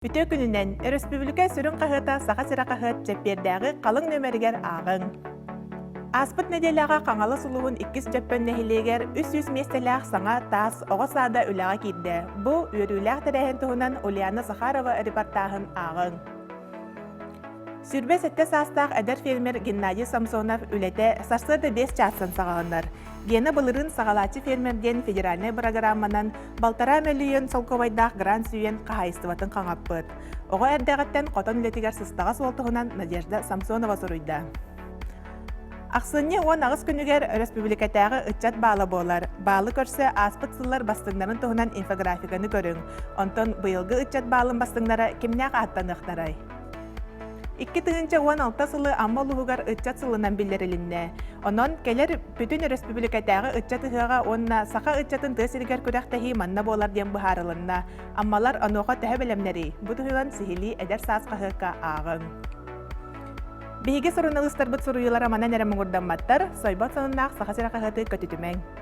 Үтүө күнүнэн! Өрөспүүбүлүкэ сүрүн хаһыата Саха сирэ хаһыат чэппиэрдээҕи халыҥ нүөмэригэр ааҕыҥ. Ааспыт нэдиэлэҕэ Хаҥалас улууһун иккис Дьөппөн нэһилиэгэр 300 миэстэлээх саҥа таас оҕо саада үлэҕэ киирдэ. Бу үөрүүлээх тэрээһин туһунан Ульяна Захарова репортааһын ааҕыҥ. 27 саастаах эдэр фермер Геннадий Самсонов үлэтэ сарсыарда 5 чаастан саҕаланар. Гена былырыын саҕалааччы фермер диэн федеральнай бырагыраамманан балтараа мөлүйүөн солкуобайдаах грант сүүйэн хаһаайыстыбатын хаҥаппыт. Оҕо эрдэҕиттэн хотон үлэтигэр сыстаҕас уол туһунан Надежда Самсонова суруйда. Ахсынньы 18 күнүгэр өрөспүүбүлүкэтээҕи ыччат баала буолар. Баалы көрсө ааспыт сыллар бастыҥнарын туһунан инфографиканы көрүҥ. Онтон быйылгы ыччат баалын бастыҥнара кимнээх ааттаныахтарай? 2016 сылы Амма улууһугар ыччат сылынан биллэрилиннэ. Онон кэлэр бүтүн өрөспүүбүлүкэтээҕи ыччат ыһыаҕа уонна саха ыччатын тыа сиригэр күрэхтэһии манна буолар диэн быһаарылынна. Аммалар онуоха төһө бэлэмнэрий? Бу туһунан сиһилии Эдэр саас хаһыакка ааҕыҥ. Биһиги суруналыыстарбыт суруйуулара манан эрэ муҥурдамматтар, сойбот сонуннаах Саха сирэ хаһыаты көтүтүмэҥ.